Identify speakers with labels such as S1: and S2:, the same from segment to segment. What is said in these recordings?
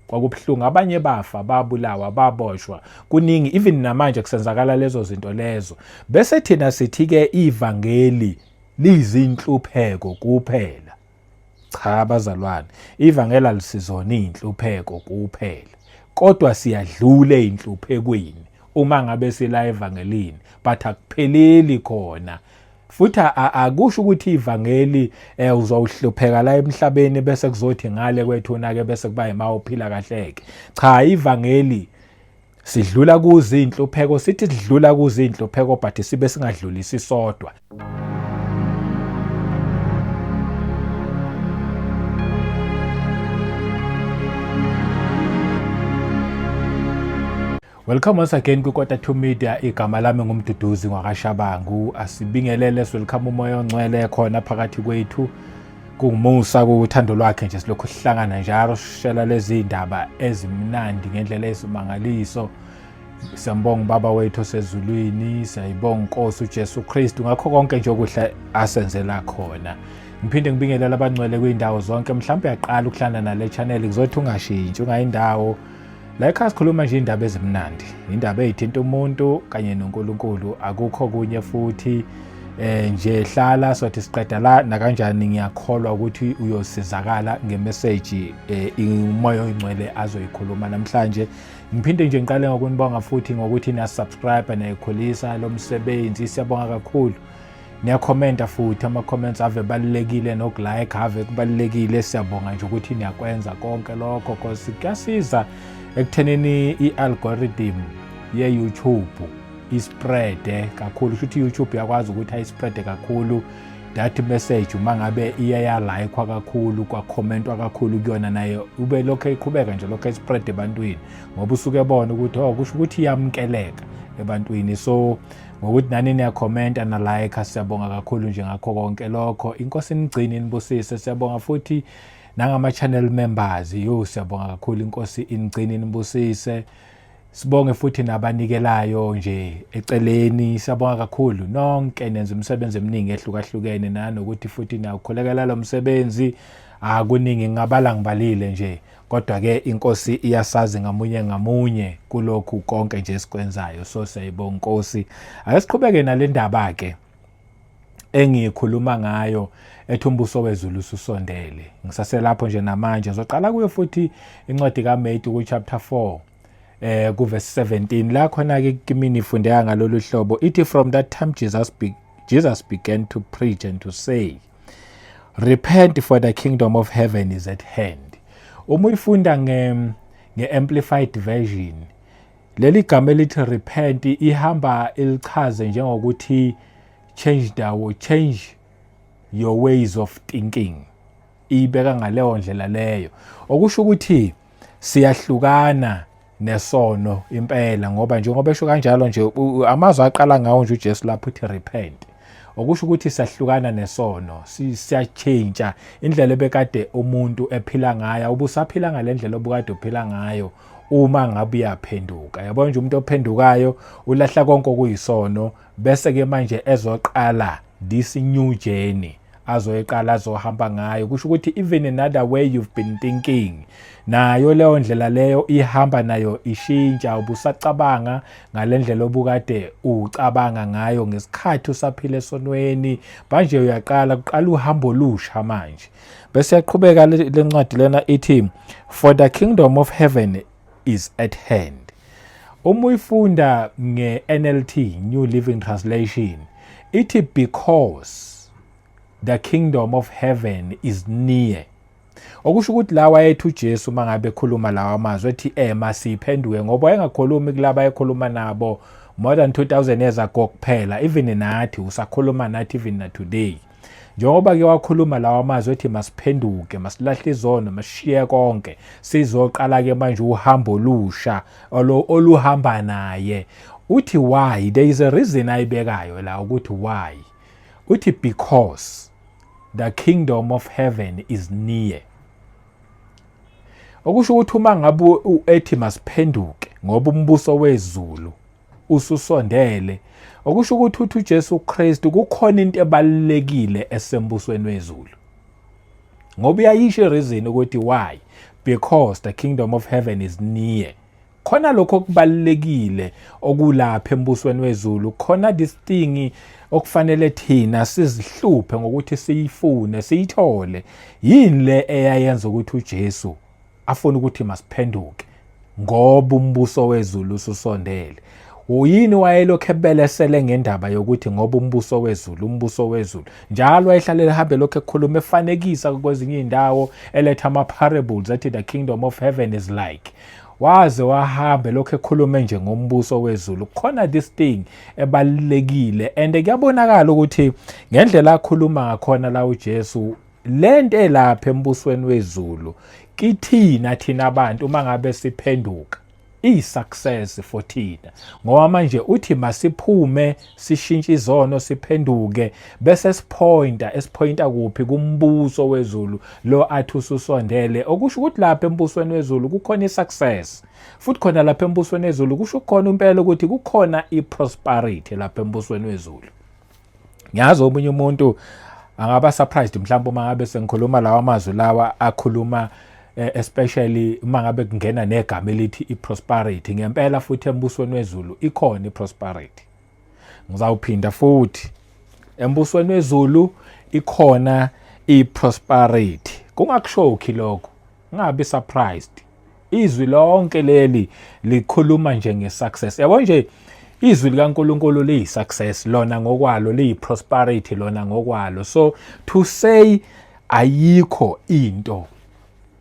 S1: Kwakubuhlungu, abanye bafa, babulawa, baboshwa, kuningi. Even namanje kusenzakala lezo zinto lezo. Bese thina sithi-ke ivangeli liyizinhlupheko kuphela. Cha bazalwane, ivangeli alisizona iy'nhlupheko kuphela, kodwa siyadlula ey'nhluphekweni uma ngabe sila evangelini, but akupheleli khona. Futhi akusho ukuthi ivangeli uzowuhlupheka la emhlabeni bese kuzothi ngale kwethuna ke bese kuba yima uphila kahleke. Cha, ivangeli sidlula kuzo inhlupheko, sithi sidlula kuzo inhlupheko but sibe singadlulisi sodwa. Welcome once again kwiKota 2 Media. Igama lami nguMduduzi ngwakaShabangu. Asibingelele, welcome uMoya oNgcwele khona phakathi kwethu. Kungumusa kuthando lwakhe nje silokhu sihlangana njalo sishela lezi ndaba ezimnandi ngendlela esimangaliso. Siyambonga uBaba wethu osezulwini, siyayibonga inkosi uJesu Kristu ngakho konke nje okuhle asenzela khona. Ngiphinde ngibingelele abangcwele kwindawo zonke. Mhlawumbe uyaqala ukuhlangana nale channel, kuzothi ungashintshi ungayindawo. La ekhaya sikhuluma nje indaba ezimnandi, indaba eyithinta umuntu kanye noNkulunkulu, akukho kunye futhi. Nje hlala sothi siqeda la nakanjani, ngiyakholwa ukuthi uyosizakala ngemessage uMoya oNgcwele azoyikhuluma namhlanje. Ngiphinde nje ngiqale ngokunibonga futhi ngokuthi niya subscribe niyayikhulisa lo msebenzi, siyabonga kakhulu. Niyakhomenta futhi, ama-comments ave balulekile, nokulike ave kubalulekile. Siyabonga nje ukuthi niyakwenza konke lokho cause kuyasiza ekuthenini i-algorithm ye-YouTube ispreade kakhulu. Kusho ukuthi i-YouTube iyakwazi ukuthi ayispreade kakhulu that message uma ngabe iye yalayikwa kakhulu, kwakhomentwa kakhulu kuyona, naye ube lokhu eqhubeka nje lokhu espread ebantwini, ngoba usuke ebona ukuthi oh, kusho ukuthi iyamkeleka ebantwini. So ngokuthi nani niyakhomenta na-like, siyabonga kakhulu nje ngakho konke lokho. Inkosi inigcine inibusise. Siyabonga futhi nangama-channel members, yo, siyabonga kakhulu. Inkosi inigcine inibusise. Sibonge futhi nabanikelayo nje eceleni, siyabonga kakhulu. Nonke nenza imisebenzi eminingi ehlukahlukene, nanokuthi futhi niyawukhulekela lo msebenzi. Akuningi ngingabala ngibalile nje, kodwa ke inkosi iyasazi ngamunye ngamunye kulokhu konke nje esikwenzayo. So siyayibonga inkosi. Ake siqhubeke nale ndaba ke engikhuluma ngayo ethi umbuso wezulu ususondele. Ngisaselapho nje namanje. Ngizoqala kuyo futhi incwadi kaMatthew ku chapter 4 ku verse 17, la khona ke kimini ifundeka ngalolu hlobo, ithi from that time Jesus began to preach and to say, repent, for the kingdom of heaven is at hand. Uma uyifunda nge-amplified version, leli gama elithi repent ihamba ilichaze njengokuthi change your ways of thinking. Ibeka ngaleyo ndlela leyo, okusho ukuthi siyahlukana nesono impela, ngoba njengoba esho kanjalo nje amazwi aqala ngawo nje uJesu lapho uthi repent, okusho ukuthi siyahlukana nesono, siyachintsha indlela ebekade umuntu ephila ngayo. Ubusaphila ngale ndlela obukade uphila ngayo uma ngabe uyaphenduka. Yabona nje umuntu ophendukayo ulahla konke okuyisono, bese ke manje ezoqala this new journey azoyiqala azohamba ngayo. Kusho ukuthi even another way you've been thinking, nayo leyo ndlela leyo ihamba nayo ishintsha. Ubusacabanga ngale ndlela obukade ucabanga ngayo ngesikhathi usaphila esonweni, manje uyaqala kuqala uhambo olusha manje. Bese yaqhubeka le ncwadi lena ithi for the kingdom of heaven is at hand. Uma uyifunda nge-NLT, New Living Translation, ithi because the kingdom of heaven is near. Okusho ukuthi la wayethi uJesu uma ngabe ekhuluma lawa amazwi ethi masiphenduke, ngoba wayengakhulumi kulaba ayekhuluma nabo more than 2000 years ago kuphela, even nathi usakhuluma nathi even na today. Njengoba ke wakhuluma lawa amazwi ethi masiphenduke, masilahle izono, masishiye konke, sizoqala ke manje uhambo olusha oluhamba naye. Uthi why? There is a reason ayibekayo la ukuthi why. Uthi because the kingdom of heaven is near. Okusho ukuthi uma ngabe ethi masiphenduke ngoba umbuso wezulu ususondele, okusho ukuthi uthi uJesu Kristu kukhona into ebalulekile esembusweni wezulu. Ngoba uyayisho ireason ukuthi why, because the kingdom of heaven is near. Khona lokho okubalulekile okulapha embusweni wezulu, khona this thing okufanele thina sizihluphe ngokuthi siyifune siyithole. Yini le eyayenza ukuthi uJesu afune ukuthi masiphenduke ngoba umbuso wezulu ususondele? Uyini wayelokhu ebelesele ngendaba yokuthi ngoba umbuso wezulu, umbuso wezulu? Njalo wayehlalela ehambe lokhu ekhuluma, efanekisa kwezinye iy'ndawo, eletha ama-parables, ethi the kingdom of heaven is like. Waze wahambe lokhu ekhulume nje ngombuso wezulu. Khona this thing ebalulekile, and kuyabonakala ukuthi ngendlela akhuluma ngakhona la uJesu, lento elapha embusweni wezulu kithina thina abantu uma ngabe siphenduka iyi-success for thina, ngoba manje uthi masiphume sishintshe izono, siphenduke, bese sipointa, esipointa kuphi? Kumbuso wezulu lo athi ususondele. Okusho ukuthi lapha embusweni wezulu kukhona i-success, futhi khona lapha embusweni wezulu kusho khona impela ukuthi kukhona i-prosperity lapha embusweni wezulu. Ngiyazi omunye umuntu angaba surprised mhlawumbe uma ngabe sengikhuluma lawa mazwi lawa akhuluma, especially uma ngabe kungena negama elithi i-prosperity. Ngempela futhi embusweni wezulu ikhona i-prosperity. Ngizawuphinda futhi, embusweni wezulu ikhona i-prosperity. Kungakushoki lokho, ungabi surprised. Izwi lonke leli likhuluma nje nge-success. Yabo nje, izwi likaNkulunkulu liyi-success lona ngokwalo, liyi-prosperity lona ngokwalo. So to say ayikho into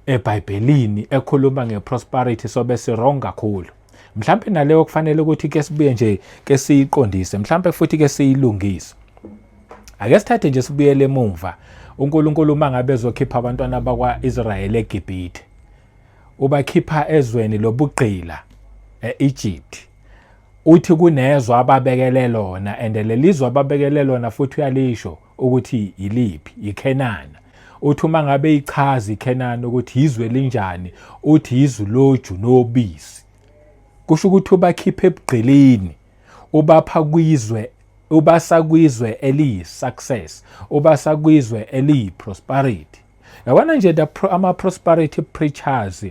S1: eBhayibhelini ekhuluma nge-prosperity, sobe si-wrong kakhulu. Mhlampe naleyo kufanele ukuthi ke sibuye nje ke siyiqondise, mhlampe futhi ke siyilungise. Ake sithathe nje sibuyele emumva. uNkulunkulu uma ngabe ezokhipha abantwana bakwa-Israyeli eGibhithe, ubakhipha ezweni lobugqila e-Egypt, uthi kunezwe ababekele lona, and lelizwe ababekele lona futhi uyalisho ukuthi yiliphi, iKhenana. Uthi uma ngabe ichaza iKhenana ukuthi izwe linjani, uthi izwe loju nobisi. Kusho ukuthi ubakhipha ebugqilini, ubapha kwizwe, ubasa kwizwe eliyi-success, ubasa kwizwe eliyi-prosperity. Yabona nje, ama-prosperity preachers,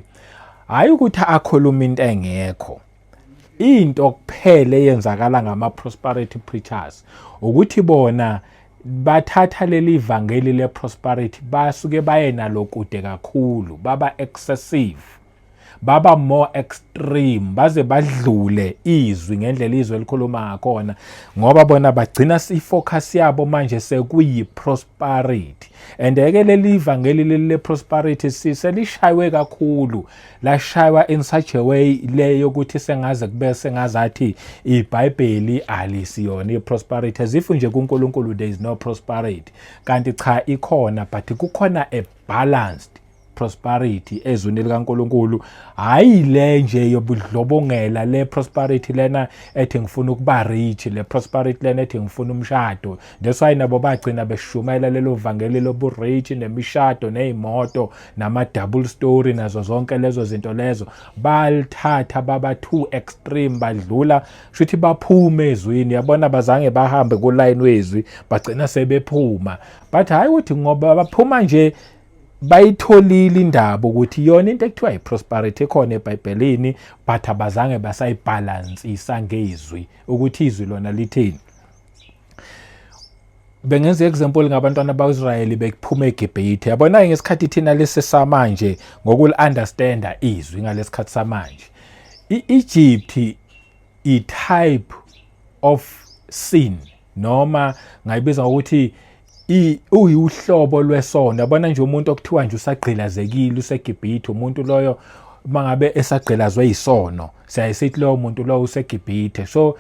S1: hhayi ukuthi akhuluma into engekho. Into kuphela eyenzakala ngama-prosperity preachers ukuthi bona bathatha leli vangeli le-prosperity, basuke baye nalo kude kakhulu, baba excessive, baba more extreme, baze badlule izwi ngendlela izwi elikhuluma ngakhona, ngoba bona bagcina i-focus yabo manje sekuyi-prosperity. And eke leli vangeli leli le-prosperity selishaywe kakhulu, lashaywa in such a way le yokuthi sengaze kube sengazathi iBhayibheli alisiyona i-prosperity, as if nje kuNkulunkulu there is no prosperity. Kanti cha, ikhona, but kukhona a balanced prosperity ezweni likaNkulunkulu, hayi le nje yobudlobongela, le prosperity lena ethi ngifuna ukuba rich, le prosperity lena ethi ngifuna umshado. That's why nabo bagcina beshumayela lelo vangeli lobu rich, nemishado, nezimoto, nama double story, nazo zonke lezo zinto lezo. Balithatha baba too extreme, badlula, shuthi baphuma ezwini. Yabona, bazange bahambe ku line wezwi, bagcina sebephuma. But hayi ukuthi ngoba baphuma nje, bayitholile indaba ukuthi yona into ekuthiwa i-prosperity ekhona eBhayibhelini, but abazange basayibhalansisa ngezwi ukuthi izwi lona lithini. Bengenza example ngabantwana bakwaIsrayeli bekuphuma eGibhithe. Yabona, ngesikhathi thina lesi samanje, ngokul-understanda izwi ngalesikhathi samanje, i-Egypt i-type of sin, noma ngayibiza ngokuthi uyuhlobo lwesono. Yabona nje, umuntu okuthiwa nje usagqilazekile, useGibhithe, umuntu loyo mangabe esagqilazwe yisono, siyaye sithi lowo muntu lowo useGibhithe. So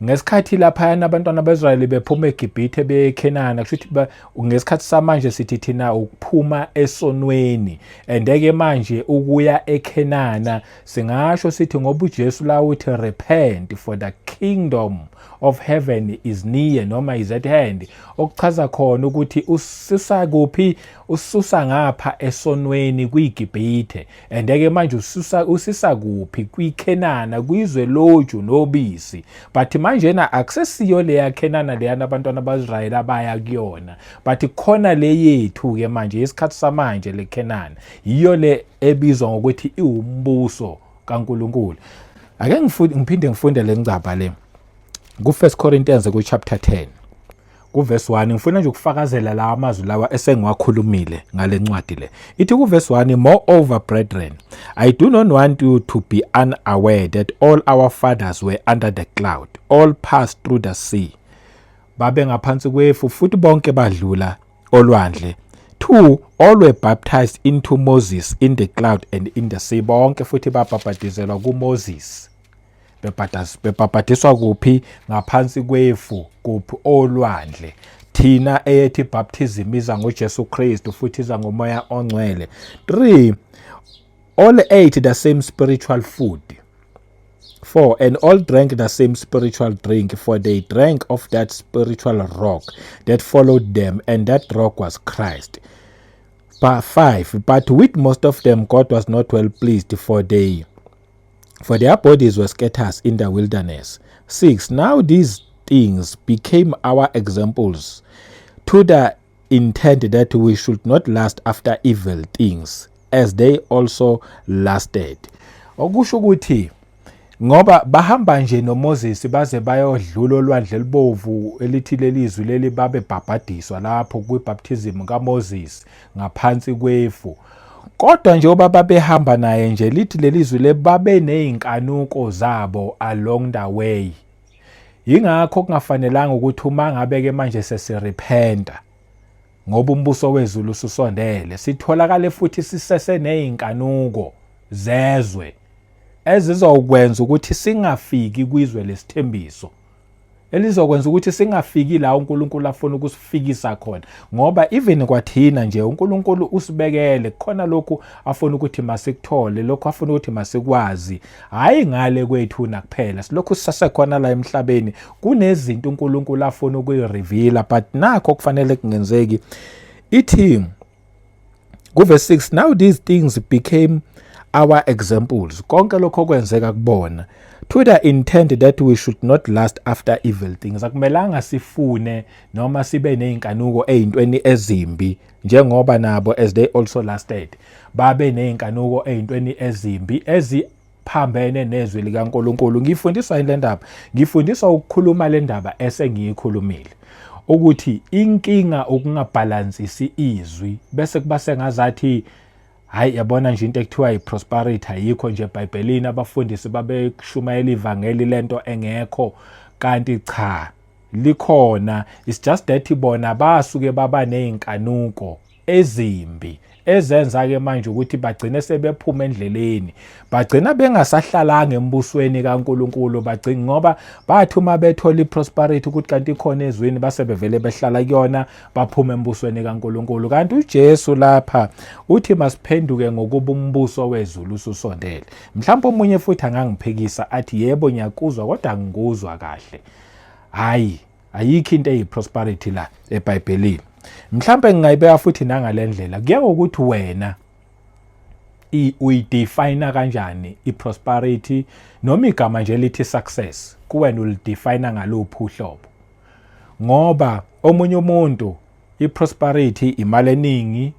S1: ngesikhathi laphayana abantwana baIsrayeli bephuma eGibhithe beyeKhenana, kusho ukuthi ngesikhathi samanje sithi thina ukuphuma esonweni, and-ke manje ukuya eKhenana singasho sithi ngoba uJesu la uthi, "Repent, for the kingdom of heaven is near," noma is at hand, okuchaza khona ukuthi ususa kuphi? Ususa ngapha esonweni kwiGibhithe, and-ke manje ususa usisa kuphi? KwiKhenana, kwizwe loju nobisi. But manje Manjena akusesiyo leya Khenana leyana abantwana ba-Israyeli abaya kuyona, but khona le yethu-ke manje isikhathi samanje le Khenana yiyo le ebizwa ngokuthi iwumbuso kaNkulunkulu. Ake ngiphinde ngifunde le ngcaba le ku-1 Corinthians ku-chapter 10 kuverse 1. Ngifuna nje ukufakazela lawa amazwi lawa esengiwakhulumile ngale ncwadi le. Ithi kuverse 1, "Moreover, brethren, I do not want you to be unaware that all our fathers were under the cloud, all passed through the sea." Babe ngaphansi kwefu futhi bonke badlula olwandle. 2, "All were baptized into Moses in the cloud and in the sea." Bonke futhi babhabhadizelwa kuMoses. Bebhabhadiswa kuphi? Ngaphansi kwefu. Kuphi? Olwandle. Thina eyethi baptism iza ngoJesu Kristu futhi iza ngoMoya oNgcwele. 3, "All ate the same spiritual food. 4, and all drank the same spiritual drink, for they drank of that spiritual rock that followed them, and that rock was Christ. But 5, but with most of them God was not well pleased, for their bodies were scattered in the wilderness. 6, now these things became our examples to the intent that we should not lust after evil things as they also lusted." Okusho ukuthi ngoba bahamba nje noMoses baze bayodlula olwandle elibovu, elithi lelizwi leli babe bhabhadiswa lapho kwibaptism kaMoses ngaphansi kwefu. Kodwa njengoba babehamba naye nje, lithi lelizwi le babe nezinkanuko zabo along the way. Yingakho kungafanelanga ukuthi uma ngabe ke manje sesirepenta ngoba umbuso wezulu ususondele, sitholakale futhi sisese nezinkanuko zezwe ezizokwenza ukuthi singafiki kwizwe lesithembiso, elizokwenza ukuthi singafiki la uNkulunkulu afuna ukusifikisa khona, ngoba even kwathina nje uNkulunkulu usibekele khona lokhu afuna ukuthi masikuthole, lokhu afuna ukuthi masikwazi, hayi ngale kwethu nakuphela. Silokhu sisasekhona la emhlabeni, kunezinto uNkulunkulu afuna ukuyireveala, but nakho kufanele kungenzeki. Ithi kuverse 6, "Now these things became our examples," konke lokho kwenzeka kubona, "to the intent that we should not lust after evil things." Akumelanga sifune noma sibe nezinkanuko ezintweni ezimbi njengoba nabo, as they also lusted, babe nezinkanuko ezintweni ezimbi eziphambene nezwi likaNkulunkulu. Ngifundiswa yini le ndaba? Ngifundiswa ukukhuluma le ndaba esengiyikhulumile ukuthi inkinga ukungabhalansisi izwi, bese kuba sengazathi hayi, yabona nje into ekuthiwa i-prosperity ayikho nje eBhayibhelini, abafundisi babekushumayela ivangeli lento engekho, kanti cha, likhona. It's just that bona basuke baba nezinkanuko ezimbi ezenza ke manje ukuthi bagcine sebephuma endleleni, bagcina bengasahlalanga embusweni kaNkulunkulu, bagcina ngoba bathi uma bethola iprosperity ukuthi kanti ikhona ezweni, base bevele behlala kuyona, baphuma embusweni kaNkulunkulu. Kanti uJesu lapha uthi masiphenduke ngokuba umbuso wezulu ususondele. Mhlawumbe omunye futhi angangiphikisa athi, "Yebo, ngiyakuzwa, kodwa angikuzwa kahle. Hayi, ayikho into eyiprosperity la eBhayibhelini." Mhlawumbe ngingayibeka futhi nangalendlela, kuya ngokuthi wena uyidefine kanjani iprosperity noma igama nje lithi success kuwena, ulidefine ngaluphi uhlobo, ngoba omunye umuntu iprosperity imali eningi,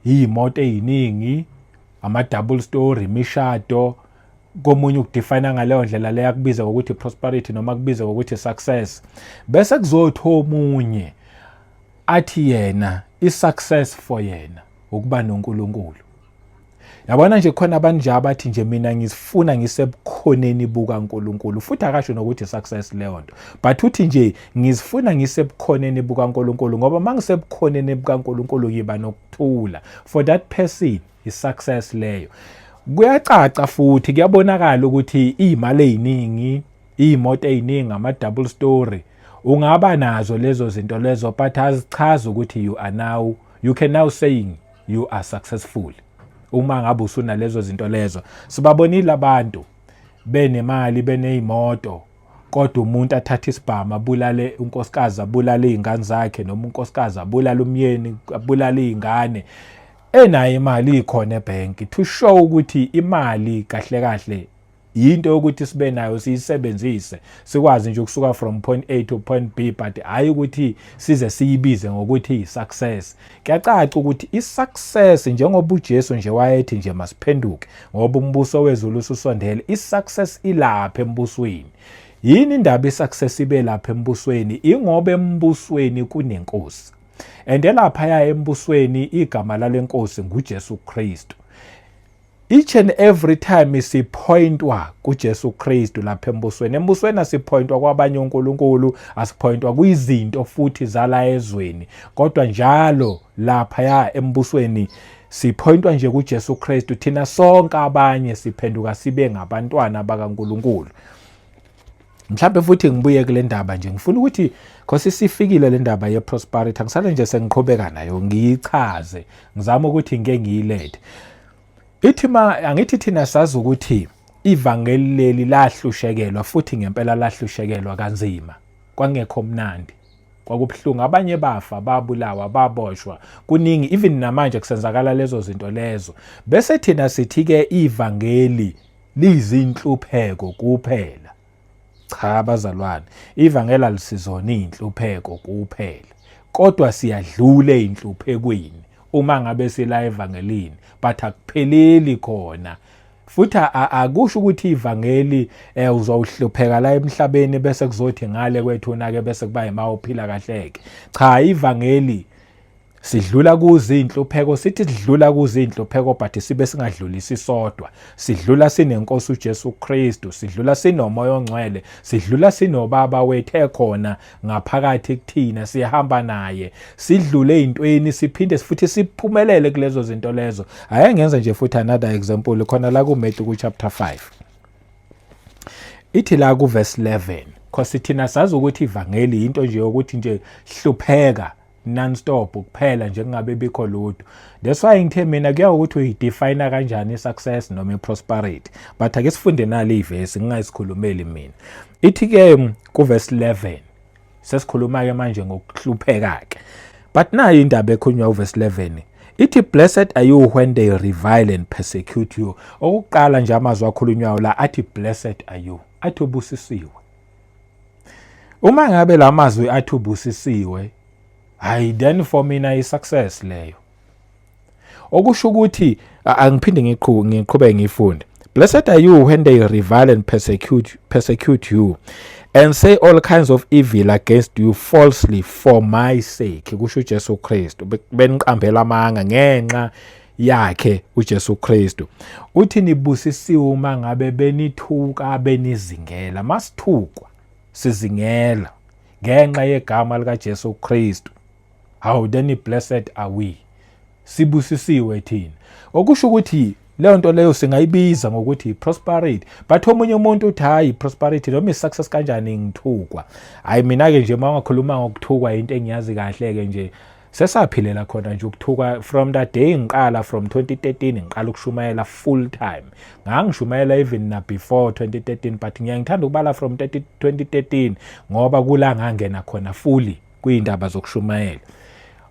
S1: iy'moto ey'ningi, ama-double story, imishado. Komunye ukudefine ngaleyo ndlela leyo, akubiza ngokuthi prosperity noma kubiza ngokuthi success, bese kuzothi omunye athi yena i-success for yena ukuba noNkulunkulu. Yabona nje, khona abantu nje abathi nje, "Mina ngisifuna ngisebukhoneni bukaNkulunkulu," futhi akasho nokuthi success leyo nto, but uthi nje, "Ngizifuna ngisebukhoneni bukaNkulunkulu, ngoba mangisebukhoneni bukaNkulunkulu ngiba nokuthula." For that person i-success leyo. Kuyacaca futhi kuyabonakala ukuthi iy'mali ey'ningi, iy'moto ey'ningi, ama-double story, ungaba nazo lezo zinto lezo, but azichazi ukuthi you can now saying you are successful uma ngabe usunalezo zinto lezo. Sibabonile abantu benemali, beney'moto, kodwa umuntu athathe isibhamu abulale unkosikazi, abulale iy'ngane zakhe, noma unkosikazi abulale umyeni, abulale iy'ngane, enayo imali ikhona ebhenki, to show ukuthi imali kahle kahle Yinto yokuthi sibe nayo, siyisebenzise, sikwazi nje ukusuka from point A to point B, but hayi ukuthi size siyibize ngokuthi yi-success. Kuyacaca ukuthi i-success, njengoba uJesu nje wayethi nje masiphenduke ngoba umbuso wezulu ususondele, i-success ilapha embusweni. Yini indaba i-success ibe lapha embusweni? Ingoba embusweni kunenkosi, and elaphaya embusweni igama lalenkosi nguJesu Kristu. Each and every time sipointwa kuJesu Kristu lapha embusweni. Embusweni asipointwa kwabanye onkulunkulu, asipointwa kwizinto futhi zala ezweni, kodwa njalo laphaya embusweni sipointwa nje kuJesu Kristu. Thina sonke abanye siphenduka sibe ngabantwana bakaNkulunkulu. Mhlawumbe futhi ngibuye kule ndaba nje, ngifuna ukuthi khosi sifikile le ndaba ye-prosperity, angisale nje sengiqhubeka nayo, ngiyichaze, ngizama ukuthi ngike ngiyilethe. Ithi ma angithi thina sazi ukuthi ivangeli leli lahlushekelwa, futhi ngempela lahlushekelwa kanzima, kwangekho mnandi, kwakubuhlungu, abanye bafa, babulawa, baboshwa, kuningi. Even namanje kusenzakala lezo zinto lezo. Bese thina sithi-ke ivangeli liyizinhlupheko kuphela. Cha bazalwane, ivangeli alisizona iy'nhlupheko kuphela, kodwa siyadlula ey'nhluphekweni uma ngabe sila evangelini, but akupheleli khona. Futhi akusho ukuthi ivangeli uzowuhlupheka la emhlabeni bese kuzothi ngale kwethuna ke bese kuba ima uphila kahleke. Cha, ivangeli sidlula kuzo inhlupheko, sithi sidlula kuzo inhlupheko, but sibe singadlulisi sodwa. Sidlula sinenkosi uJesu Kristu, sidlula sinomoya ongcwele, sidlula sinobaba wethu ekhona ngaphakathi kuthina, sihamba naye, sidlule ezintweni, siphinde futhi siphumelele kulezo zinto lezo. Ake ngenze nje futhi another example khona la kuMatthew ku chapter 5. Ithi la ku verse 11, cause thina sazi ukuthi ivangeli into nje yokuthi nje hlupheka non-stop kuphela nje, kungabe bikho lutho. That's why ngithe mina kuya ukuthi uyidefine kanjani i-success noma i-prosperity, but ake sifunde nali ivesi, ngingayisikhulumeli mina. Ithi ke kuverse 11, sesikhuluma ke manje ngokuhlupheka ke, but nayo indaba ekhulunywa uverse 11, ithi, "Blessed are you when they revile and persecute you." Okuqala nje amazwi akhulunywayo la athi, "Blessed are you," athi ubusisiwe. Uma ngabe la mazwi athi ubusisiwe, hayi, then for mina i-success leyo. Okusho ukuthi angiphinde ngiqhubeke ngifunde. "Blessed are you when they revile and persecute you and say all kinds of evil against you falsely for my sake," kusho uJesu Kristu. Beniqambela amanga ngenxa yakhe uJesu Kristu. Uthi nibusisiwe uma ngabe benithuka, benizingela. Masithukwa, sizingela ngenxa yegama likaJesu Kristu, how then blessed are we, sibusisiwe thina. Okusho ukuthi leyo nto leyo singayibiza ngokuthi prosperity, but omunye umuntu uthi, "Hayi, prosperity noma i-success kanjani ngithukwa?" Hayi, mina-ke nje uma ungakhuluma ngokuthukwa, into engiyazi kahle-ke nje, sesaphilela khona nje ukuthuka from that day ngiqala, from 2013 ngiqala ukushumayela full time. Ngangishumayela even na before 2013, but ngiyangithanda ukubala from 2013 ngoba kula ngangena khona fully kuyindaba zokushumayela.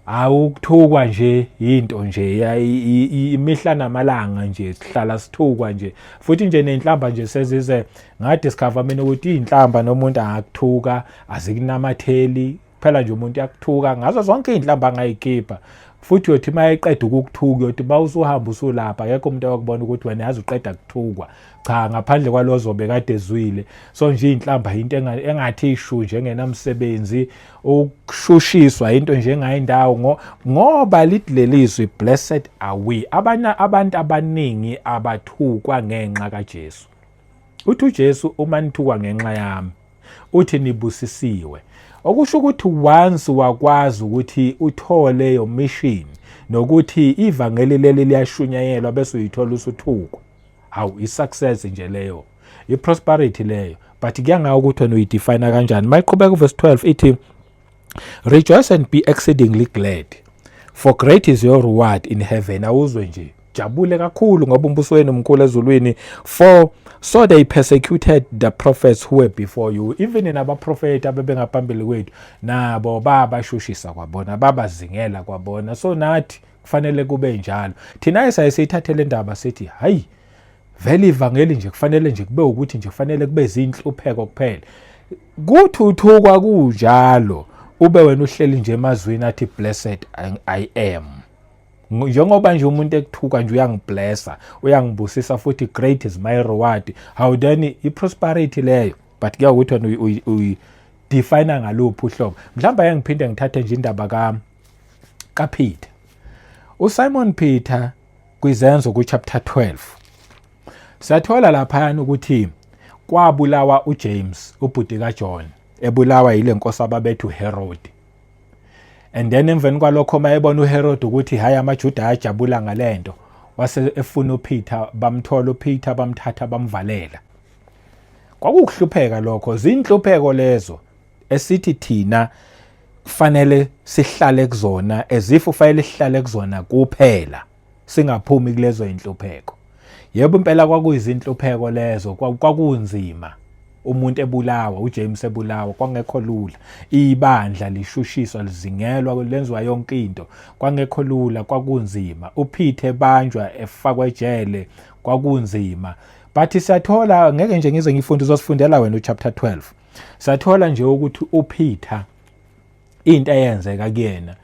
S1: Awukuthukwa nje into nje imihla namalanga nje, sihlala sithukwa nje, futhi nje nenhlamba nje sezize ngadiscover mina ukuthi inhlamba nomuntu angakuthuka azikunamatheli. Phela nje umuntu uyakuthuka ngazo zonke iy'nhlamba angayikhipha, futhi uyothi uma eqeda ukukuthuka, uyothi uma usuhamba usulapha, akekho umuntu oyokubona ukuthi wena yazi uqeda kuthukwa. Cha, ngaphandle kwalozobe kade ezwile. So nje iy'nhlamba into engathi ishu nje engenamsebenzi, ukushushiswa into njengayindawo, ngoba lithi lelizwi, "Blessed are we." Abana abantu abaningi abathukwa ngenxa kaJesu. Uthi uJesu, uma nithukwa ngenxa yami, uthi nibusisiwe. Okusho ukuthi once wakwazi ukuthi uthole your mission nokuthi ivangeli leli liyashunyayelwa, bese uyithola usuthukwa, hawu, i-success nje leyo, i-prosperity leyo, but kuya ngawo ukuthi wena uyidefine kanjani. Mayiqhubeka uverse 12 ithi, "Rejoice and be exceedingly glad, for great is your reward in heaven." Awuzwe nje, jabule kakhulu ngoba umbuso wenu mkhulu ezulwini. "For so they persecuted the prophets who were before you." Even nabaprofeti abebengaphambili kwethu nabo babashushisa kwabona, babazingela kwabona. So nathi kufanele kube njalo. Thina esaye siyithathele indaba sithi, hayi. Vele ivangeli nje kufanele nje kube ukuthi nje kufanele kube zinhlupheko kuphela. Kuthuthukwa kunjalo ube wena uhleli nje emazwini athi blessed I am. Njengoba nje umuntu ekuthuka nje uyangiblessa, uyangibusisa futhi great is my reward. How then i-prosperity leyo, but kuya ukuthi wena uyi-define ngaluphi uhlobo. Mhlawumbe ake ngiphinde ngithathe nje indaba kaPeter. USimon Peter kwizenzo ku-chapter 12 siyathola laphayana ukuthi kwabulawa uJames ubhuti kaJohn, ebulawa yile nkosi ababethu uHerod. And then emveni kwalokho mayebona uHerod ukuthi hayi amaJuda ayajabula ngalento, wase efuna uPeter, bamthola uPeter, bamthatha bamvalela. Kwakukuhlupheka lokho, zinhlupheko lezo esithi thina kufanele sihlale kuzona, as if ufanele sihlale kuzona kuphela, singaphumi kulezo inhlupheko. Yebo impela kwakuyizinhlupheko lezo, kwakunzima umuntu ebulawa, uJames ebulawa, kwangekho lula. Ibandla lishushiswa, lizingelwa, lenziwa yonke into, kwangekho lula, kwakunzima. UPeter ebanjwa efakwa ejele, kwakunzima. But siyathola, ngeke nje ngize ngifunde, uzosifundela wena uchapter 12. Sathola nje ukuthi uPeter into eyenzeka kuyena,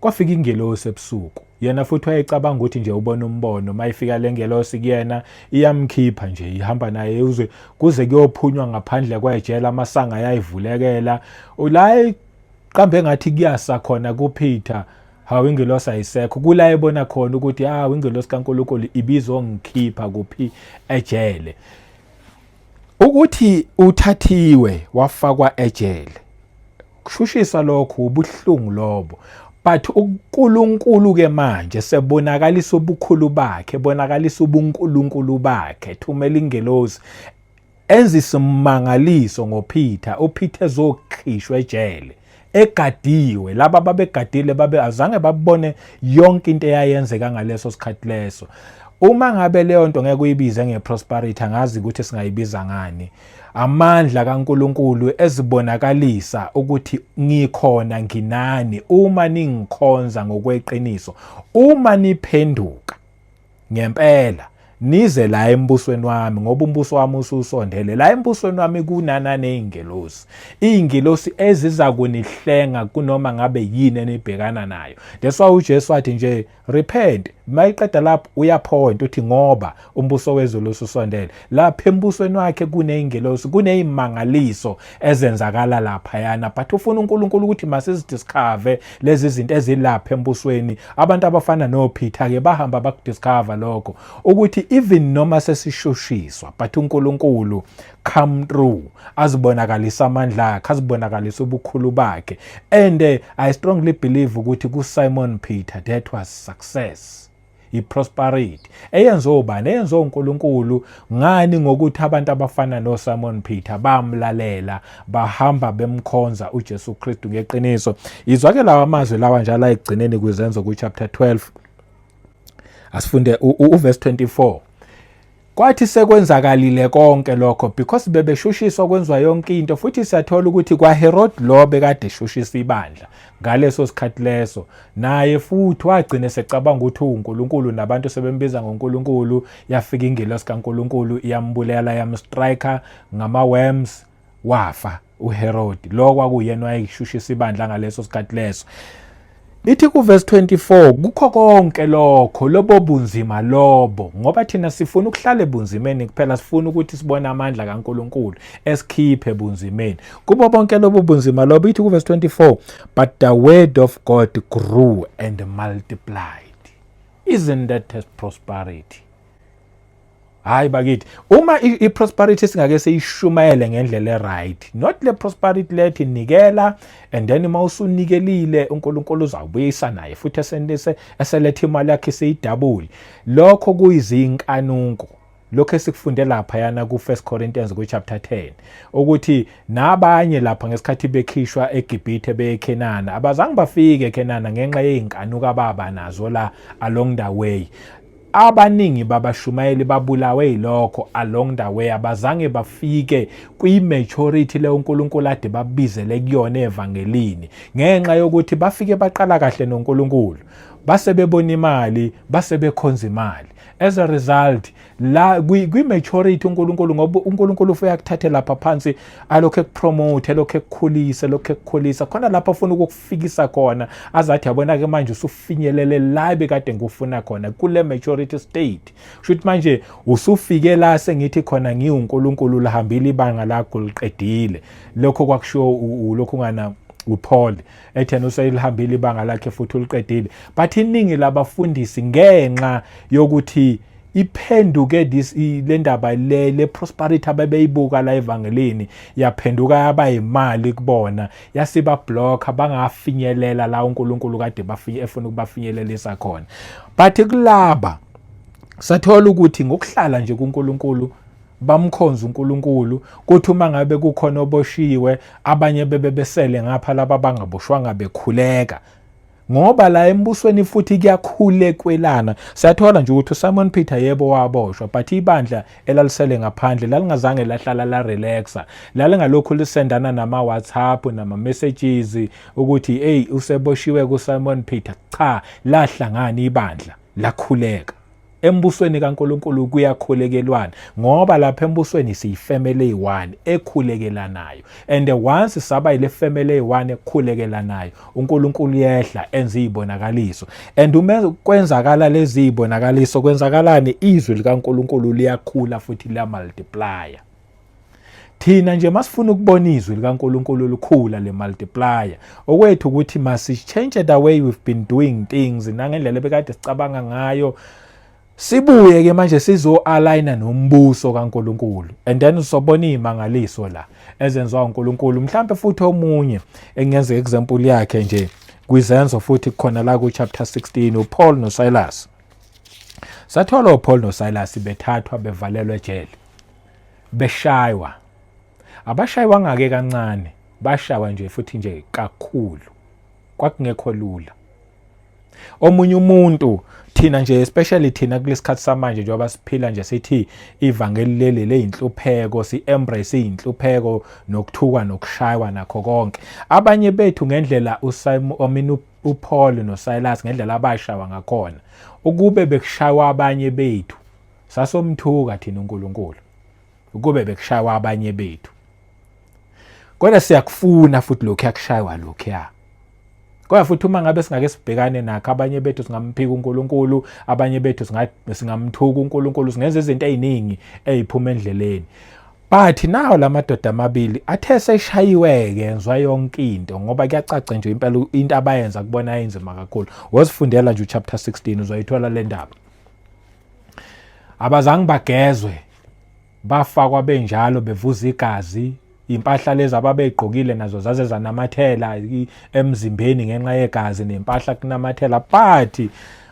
S1: kwafika ingelosi ebusuku. Yena futhi wayecabanga ukuthi nje ubona umbono. Mayifika le ngelosi kuyena iyamkhipha nje, ihamba naye uze kuze kuyophunywa ngaphandle kwejele, amasanga ayayivulekela. La qambe ngathi kuyasa khona kuPeter, hawu ingelosi ayisekho. Kula ebona khona ukuthi hawu ingelosi kaNkulunkulu ibizongikhipha kuphi ejele. Ukuthi uthathiwe wafakwa ejele, kushushisa lokho, ubuhlungu lobo. But uNkulunkulu ke manje sebonakalisa ubukhulu bakhe, bonakalisa ubuNkulunkulu bakhe, thumela ingelosi enza isimangaliso ngoPeter, uPeter ezokhishwa ejele egadiwe. Laba babegadile babe azange babone yonke into eyayenzeka ngaleso sikhathi leso. Uma ngabe leyo nto ngeke uyibize ngeprosperity, angazi ukuthi singayibiza ngani. Amandla kaNkuluNkulu ezibonakalisa ukuthi ngikhona, nginani uma ningikhonza ngokweqiniso, uma niphenduka ngempela nize la embusweni wami, ngoba umbuso wami ususondele. La embusweni wami kunana nezingelosi, izingelosi eziza kunihlenga kunoma ngabe yini enibhekana nayo. That's why uJesu wathi nje repent, mayiqeda lapho uyapoint uthi ngoba umbuso wezulu ususondele. Lapha embusweni wakhe kuneyingelosi, kuneyimangaliso ezenzakala laphayana, but ufuna uNkulunkulu ukuthi masizidiscover lezi zinto ezilapha embusweni. Abantu abafana noPeter ke bahamba bakudiscover lokho, ukuthi even noma sesishushiswa, but uNkulunkulu come through, azibonakalisa amandla akhe, azibonakalisa ubukhulu bakhe. And I strongly believe ukuthi kuSimon Peter that was success, iprosperity eyenziwe ubani? Eyenziwe uNkulunkulu. Ngani? Ngokuthi abantu abafana noSimon Peter bamlalela, bahamba bemkhonza uJesu Kristu ngeqiniso. Izwa ke lawa amazwi lawa njalo ayigcineni kwizenzo ku chapter 12, asifunde uverse 24. Kwathi sekwenzakalile konke lokho, because bebeshushiswa kwenziwa yonke into, futhi siyathola ukuthi kwaHerod lo bekade eshushisa ibandla ngaleso sikhathi leso, naye futhi wagcina secabanga ukuthi uNkulunkulu nabantu sebembiza ngoNkulunkulu. Yafika ingelosi kaNkulunkulu iyambulela, yamstriker ngama worms, wafa uHerod lo kwakuyena wayeshushisa ibandla ngaleso sikhathi leso. Ithi kuverse 24, kukho konke lokho lobo bunzima lobo, ngoba thina sifuna ukuhlala ebunzimeni kuphela, sifuna ukuthi sibone amandla kaNkuluNkulu esikhiphe ebunzimeni. Kubo bonke lobo bunzima lobo, ithi kuverse 24, but the word of God grew and multiplied. Isn't that a prosperity? Hayi bakithi, uma i-prosperity singake seyishumayele ngendlela e-right, not le prosperity lethi nikela and then uma usunikelile uNkulunkulu uzawubuyisa naye futhi esendise eseletha imali yakhe seyidouble, lokho kuyizinkanuko. Lokho esikufunde lapha yana ku-1 Corinthians ku-chapter 10, ukuthi nabanye lapha ngesikhathi bekhishwa eGibhithe beyeKhenana, abazange bafike eKhenana ngenxa yey'nkanuko ababa nazo la along the way. Abaningi babashumayeli babulawe yilokho along the way, abazange bafike kwi-maturity leyo uNkulunkulu ade babizele kuyona evangelini, ngenxa yokuthi bafike baqala kahle noNkulunkulu, base bebona imali, base bekhonza imali. As a result, la kwi-maturity uNkulunkulu, ngoba uNkulunkulu ufike akuthathe lapha phansi, alokhu ekupromote, elokhu ekukhulisa, elokhu ekukhulisa khona lapho afuna ukukufikisa khona, azathi yabona-ke manje usufinyelele la bekade ngikufuna khona kule maturity state. Kusho ukuthi manje usufike la sengithi khona ngiwuNkulunkulu, lihambile ibanga lakho, liqedile. Lokho kwakushiwo lokhu ngana uPaul ethena useyilihambile ibanga lakhe futhi uliqedile. But iningi labafundisi, ngenxa yokuthi iphenduke this le ndaba le prosperity abebeyibuka la evangelini, yaphenduka yaba imali kubona, yasiba block, bangafinyelela la uNkulunkulu kade bafinye efuna ukubafinyelelisa khona. But kulaba sathola ukuthi ngokuhlala nje kuNkulunkulu, bamkhonza uNkulunkulu, kuthi uma ngabe kukhona oboshiwe, abanye bebe besele ngapha laba bangaboshwanga bekhuleka, ngoba la embusweni futhi kuyakhulekwelana. Siyathola nje ukuthi uSimon Peter, yebo, waboshwa, but ibandla elalisele ngaphandle lalingazange lahlala la relaxa, lalingalokhu lisendana nama WhatsApp nama messages ukuthi hey, useboshiwe kuSimon Peter. Cha, lahlangana ibandla, lakhuleka. Embusweni kaNkulunkulu kuyakhulekelwana, ngoba lapha embusweni siyifamily eyi-one ekhulekelanayo, and once saba yile family eyi-one ekhulekelanayo, uNkulunkulu yehla enze izibonakaliso. And uma kwenzakala lezi zibonakaliso, kwenzakalani? Izwi likaNkulunkulu liyakhula futhi liyamultiplya. Thina nje masifuna ukubona izwi likaNkulunkulu likhula, le multiplier, okwethu ukuthi must change the way we've been doing things, nangendlela ebekade sicabanga ngayo, sibuye ke manje sizo-aligna nombuso kaNkulunkulu, and then usobona izimangaliso la ezenziwa uNkulunkulu. Mhlambe futhi omunye engenza example yakhe nje kwizenzo futhi khona la ku chapter 16, uPaul noSilas. Sathola uPaul noSilas bethathwa, bevalelwa ejele, beshaywa. Abashaywanga ke kancane, bashawa nje futhi nje kakhulu, kwakungekho lula. Omunye umuntu, thina nje, especially thina kulesikhathi samanje, njengoba siphila nje, sithi ivangeli leli leyinhlupheko, si-embrace iy'nhlupheko nokuthukwa nokushaywa nakho konke. Abanye bethu, ngendlela uSimon, I mean uPaul noSilas, ngendlela abashawa ngakhona, ukube bekushaywa abanye bethu, sasomthuka thina uNkulunkulu ukube bekushaywa abanye bethu. Kodwa siyakufuna futhi lokhu yakushaywa lokhuya. Kodwa futhi uma ngabe singake sibhekane nakho, abanye bethu singamphika uNkulunkulu, abanye bethu singamthuka uNkulunkulu, singenza izinto eziningi eziphuma endleleni. But nawo lamadoda amabili athe seshayiwe-ke, yenzwa yonke into, ngoba kuyacaca nje impela into abayenza kubona yinzima kakhulu. Wozifundela nje uchapter 16, uzoyithola le ndaba. Abazange bagezwe, bafakwa benjalo, bevuza igazi. Impahla lezi ababeyigqokile nazo zaze zanamathela emzimbeni ngenxa yegazi nempahla kunamathela. But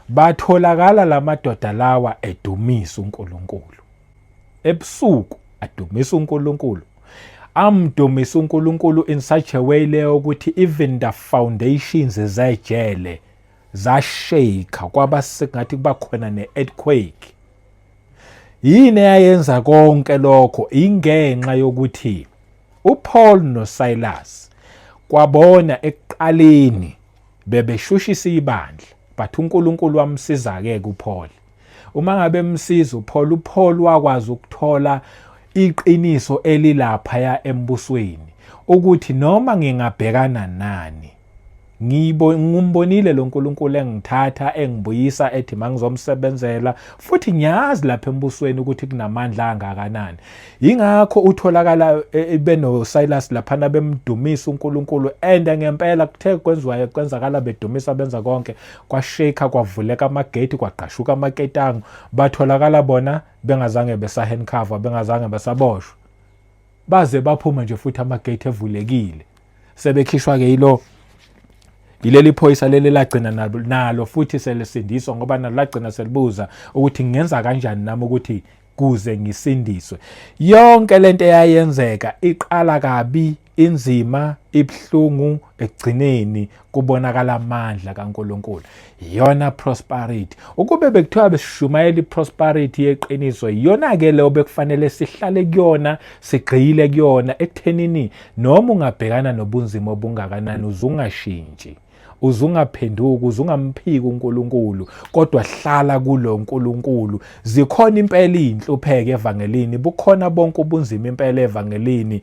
S1: batholakala lamadoda lawa edumisa uNkulunkulu ebusuku, adumisa uNkulunkulu, amdumisa uNkulunkulu in such a way leyo ukuthi even the foundations zejele zashake, kwaba sengathi kuba khona ne-earthquake. Yini eyayenza konke lokho? Ingenxa yokuthi uPaul noSilas kwabona ekuqaleni bebeshushisa ibandla, but uNkulunkulu wamsiza ke kuPaul. Uma ngabe emsiza uPaul, uPaul wakwazi ukuthola iqiniso elilapha ya embusweni, ukuthi noma ngingabhekana nani, ngimbonile lo nkulunkulu engithatha engibuyisa, ethi mangizomsebenzela, futhi ngiyazi lapha embusweni ukuthi kunamandla angakanani. Yingakho utholakala beno Silas laphana bemdumisa uNkulunkulu, and ngempela kuthe kwenziwa, kwenzakala, bedumisa, benza konke, kwashake, kwavuleka amagate, kwagqashuka amaketango, batholakala bona bengazange besa-handcuffwa, bengazange besaboshwa, baze baphuma nje futhi amagate evulekile, sebekhishwa ke yilo yileli phoyisa leli lagcina nalo futhi selisindiswa, ngoba nalo lagcina selibuza ukuthi ngingenza kanjani nami ukuthi kuze ngisindiswe. Yonke lento eyayenzeka iqala kabi, inzima, ibhlungu, ekugcineni kubonakala amandla kaNkulunkulu. Iyona prosperity. Ukube bekuthiwa besishumayela iprosperity yeqiniso, iyona ke leyo bekufanele sihlale kuyona, sigxile kuyona, ekuthenini noma ungabhekana nobunzima obungakanani, uzungashintshi. Uzungaphenduki, uzungamphiki uNkulunkulu, kodwa hlala kulo nkulunkulu. Zikhona impela izinhlupheko evangelini, bukhona bonke ubunzima impela evangelini,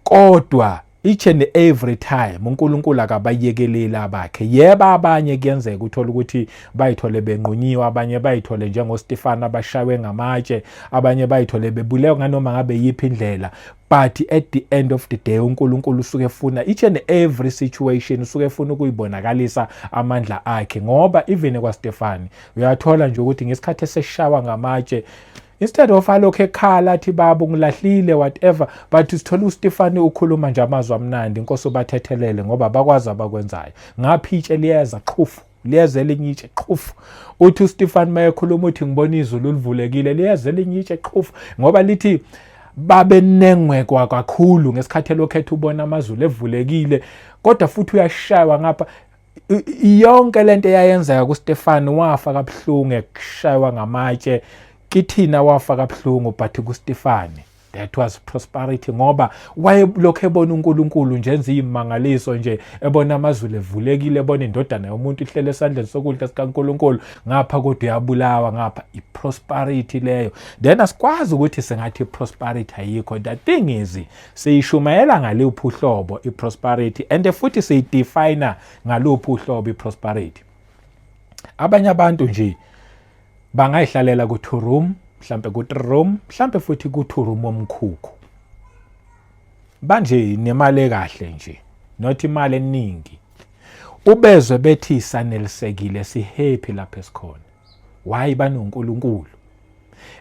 S1: kodwa each and every time uNkulunkulu akabayekeleli abakhe. Yeba, abanye kuyenzeka uthola ukuthi bayithole benqunyiwe, abanye bayithole njengoStefana abashawe ngamatshe, abanye bayithole bebulewe nganoma ngabe yiphi indlela, but at the end of the day uNkulunkulu usuke efuna each and every situation, usuke efuna ukuyibonakalisa amandla akhe. Ngoba even kwaStefani uyathola nje ukuthi ngesikhathi eseshawa ngamatshe, instead of alokhu ekhala athi, "Baba, ungilahlile," whatever, but sithola uStefani ukhuluma nje amazwi amnandi, "Inkosi, ubathethelele ngoba bakwazi abakwenzayo." Ngapha itshe liyeza, qhufu, liyeza elinye itshe, qhufu. Uthi uStefani mayekhuluma uthi, "Ngibona izulu livulekile." Liyeza elinye itshe, qhufu, ngoba lithi babenengwekwa kakhulu ngesikhathi elokhu ethi ubona amazulu evulekile, kodwa futhi uyashaywa ngapha. Yonke lento eyayenzeka kuStefani, wafa kabuhlungu ekushaywa ngamatshe. Kithina wafa kabuhlungu, but kuStefani that was prosperity, ngoba wayelokhu ebona uNkulunkulu nje enza imangaliso nje, ebona amazulu evulekile, ebona indodana yomuntu ihlele esandleni sokudla sikaNkulunkulu ngapha, kodwa uyabulawa ngapha. I-prosperity leyo. Then asikwazi ukuthi singathi i-prosperity ayikho. The thing is, siyishumayela ngaluphi uhlobo i-prosperity, and futhi siyidefine ngaluphi uhlobo i-prosperity? Abanye abantu nje bangayihlalela ku-two room, mhlambe ku-three room, mhlambe futhi ku-two room omkhukhu banje, nemali ekahle nje, not imali eningi, ubezwe bethi sanelisekile, si-happy lapha esikhona. Why? BanoNkulunkulu.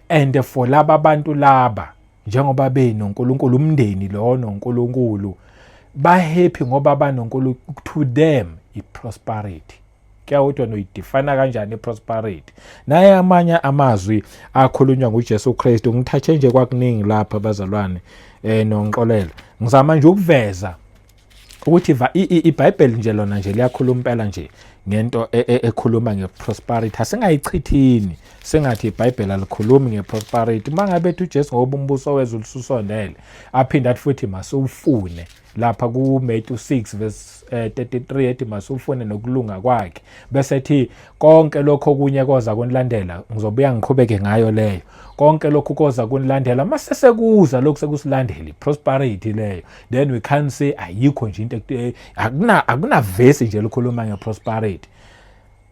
S1: And for laba bantu laba, njengoba benoNkulunkulu, umndeni lo noNkulunkulu, ba-happy ngoba banoNkulunkulu. To them i-prosperity. Kuyawuthi wena uyidefina kanjani i-prosperity? Naye amanye amazwi akhulunywa nguJesu Kristu, ngithathe nje kwakuningi lapha, bazalwane, nongixolela, ngizama nje ukuveza ukuthi iBhayibheli nje lona nje liyakhuluma impela nje ngento ekhuluma ngeprosperity. Asingayichithini, sengathi iBhayibheli alikhulumi ngeprosperity. Mangabe ethi uJesu, "Ngoba umbuso wezulu ususondele," aphinde athi futhi masiwufune lapha ku Matthew 6 verse 33, ethi masiwufune nokulunga kwakhe, bese ethi konke lokho okunye koza kunilandela. Ngizobuya ngiqhubeke ngayo leyo. Konke lokhu koza kunilandela. Mase sekuza lokhu sekusilandela, i-prosperity leyo. Then we can't say ayikho nje into, akuna verse nje likhuluma ngeprosperity.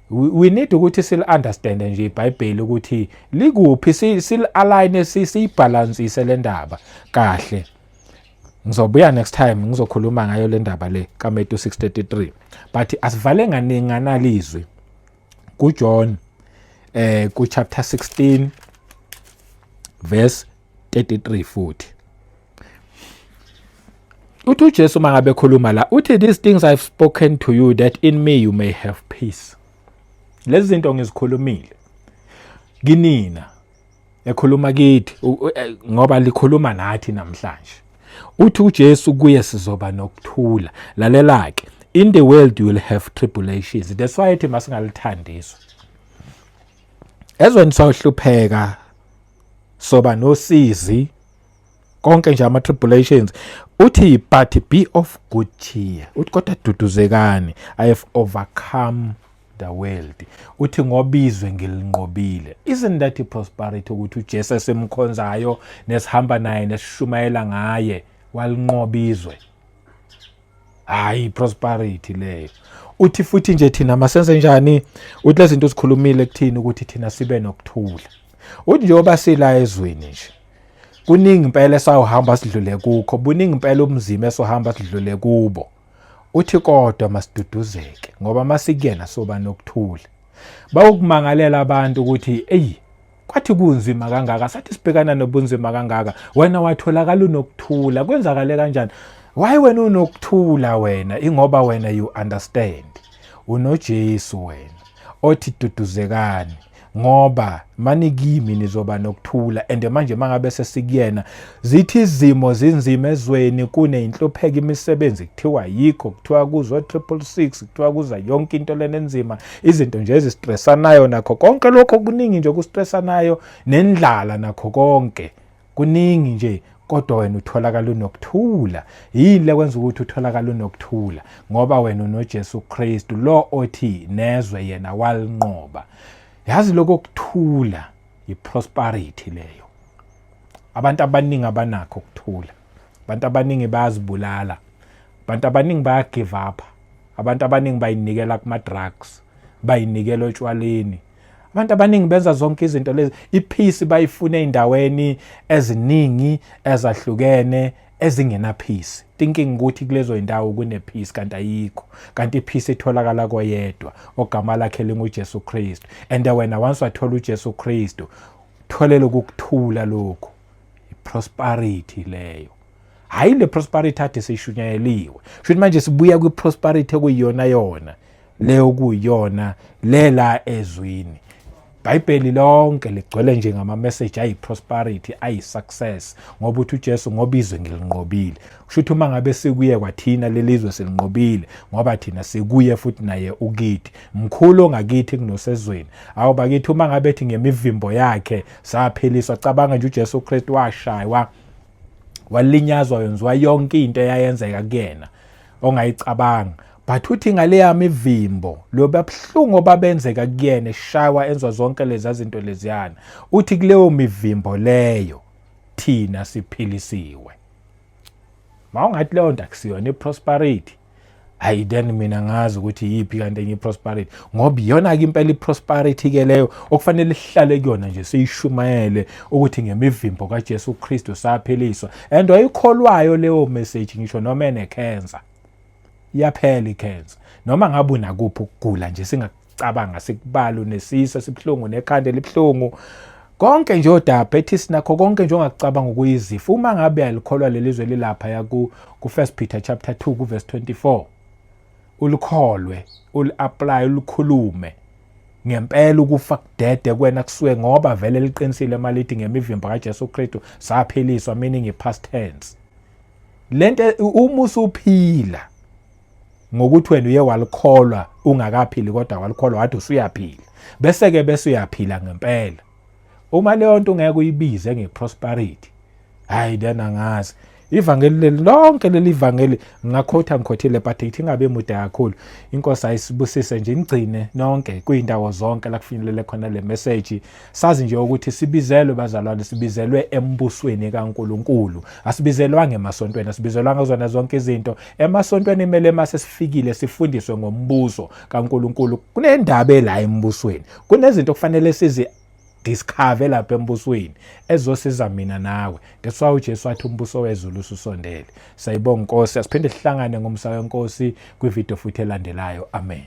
S1: We need ukuthi sil understand nje iBhayibheli ukuthi likuphi, sil align, siyibalansise le ndaba kahle. Ngizobuya next time ngizokhuluma ngayo le ndaba le kaMatthew 6:33, but asivale nganalizwi kuJohn ku chapter 16 verse 33. Futhi uthi uJesu mangabe ekhuluma la, uthi, "These things I've spoken to you that in me you may have peace." Lezi zinto ngizikhulumile kinina, ekhuluma kithi ngoba likhuluma nathi namhlanje. Uthi uJesu kuye sizoba nokuthula. Lalela ke, in the world you will have tribulations. That's why ethi masingalithandi izwe. Ezweni sawuhlupheka, soba nosizi, konke nje ama tribulations. Uthi, "But be of good cheer." Uthi, "Kodwa duduzekani, I have overcome the world." Uthi, "Ngoba izwe ngilinqobile." Isn't that prosperity, ukuthi uJesu esimkhonzayo nesihamba naye nesishumayela ngaye walinqoba izwe? Hayi, prosperity leyo. Uthi futhi nje thina masenze njani? Uthi lezi zinto sikhulumile kuthini ukuthi thina sibe nokuthula. Uthi njengoba sila ezweni nje, kuningi impela esawuhamba sidlule kukho, buningi impela ubunzima esohamba sidlule kubo. Uthi kodwa masiduduzeke ngoba masikuyena soba nokuthula. Bawukumangalela abantu ukuthi, "Eyi, kwathi kunzima kangaka, sathi sibhekana nobunzima kangaka, wena watholakala unokuthula, kwenzakale kanjani? Why wena unokuthula wena?" Ingoba wena you understand, unoJesu wena othi, "Duduzekani ngoba mani kimi nizoba nokuthula." And manje mangabe sesikuyena, zithi izimo zinzima ezweni, kuneyinhlupheko, imisebenzi kuthiwa yikho, kuthiwa kuzwa 666, kuthiwa kuza yonke into lena enzima, izinto nje ezistressanayo, nakho konke lokho kuningi nje okustressanayo, nendlala nakho konke. Kuningi nje kodwa wena utholakala unokuthula. Yini lekwenza ukuthi utholakala unokuthula? Ngoba wena unoJesu Kristu lo othi nezwe yena walinqoba. Yazi lokho kuthula iprosperity leyo. Abantu abaningi abanakho ukuthula. Abantu abaningi bayazibulala. Abantu abaningi baya give up. Abantu abaningi bayinikela kuma drugs, bayinikela otshwaleni. Abantu abaningi benza zonke izinto lezi, ipeace bayifuna ezindaweni eziningi ezahlukene ezingena peace, thinking ukuthi kulezo indawo kune peace kanti ayikho. Kanti ipeace itholakala koyedwa ogama lakhe linguJesu Kristu. And wena once wathola uJesu Kristu, thole lokukuthula lokhu, iprosperity leyo. Hayi le prosperity ade seyishunyayeliwe. Shuthi manje sibuya kwi prosperity ekuyiyona yona leyo kuyiyona lela ezwini. Bhayibheli lonke ligcwele nje ngama message ayi prosperity, ayi success, ngoba uthi uJesu ngoba izwe ngilinqobile. Kusho ukuthi uma ngabe sikuye kwathina lelizwe silinqobile ngoba thina sikuye futhi naye ukithi. Mkhulu ongakithi kunosezweni. Awu bakithi, uma ngabe ethi ngemivimbo yakhe saphiliswa, cabanga nje uJesu Kristu washaywa, walinyazwa, wenziwa yonke into eyayenzeka kuyena ongayicabanga, but uthi ngaleya mivimbo lo babuhlungu obabenzeka kuyena, eshaywa enzwa zonke lezi zinto leziyana, uthi kuleyo mivimbo leyo thina siphilisiwe. Mawungathi leyo nto akusiyona iprosperity, hayi then mina ngazi ukuthi yiphi kanti enye iprosperity, ngoba iyona ke impela iprosperity ke leyo okufanele sihlale kuyona nje, siyishumayele ukuthi ngemivimbo kaJesu Kristu saphiliswa. And oyikholwayo leyo message, ngisho noma ene cancer iyaphela icancer, noma ngabe unakuphi ukugula nje singacabanga sikubala, unesisu esibuhlungu, nekhanda elibuhlungu, konke nje odiabetes nakho konke nje ongakucabanga ukuyizifo, uma ngabe alikholwa leli zwe lilapha ya ku 1 Peter chapter 2 ku verse 24, ulikholwe, uli-apply, ulikhulume ngempela, ukufa kudede kuwena kusuke, ngoba vele liqinisile malithi ngemivimbo kaJesu Kristu saphiliswa, meaning i-past tense lento. Uma usuphila ngokuthi wena uye walikholwa ungakaphili, kodwa walikholwa wathi usuyaphila, bese ke bese uyaphila ngempela, uma leyo nto ungeke uyibize ngeprosperity, hayi then angazi. Ivangeli leli lonke leli vangeli ngingakhotha ngikhothile, but ithi ingabe mude kakhulu. Inkosi ayisibusise nje, ingcine nonke kuyindawo zonke la kufinyelele khona le message. Sazi nje ukuthi sibizelwe, bazalwane, sibizelwe embusweni kaNkuluNkulu, asibizelwanga emasontweni, asibizelwanga kuzona zonke izinto emasontweni. Kumele mase sifikile sifundiswe ngombuso kaNkuluNkulu. Kunendaba la embusweni, kunezinto okufanele sizi discover lapha embusweni ezosiza mina nawe. That's why uJesu wathi umbuso wezulu ususondele. Sayibonga Nkosi, asiphinde sihlangane ngomsa wenkosi kwivideo futhi elandelayo. Amen.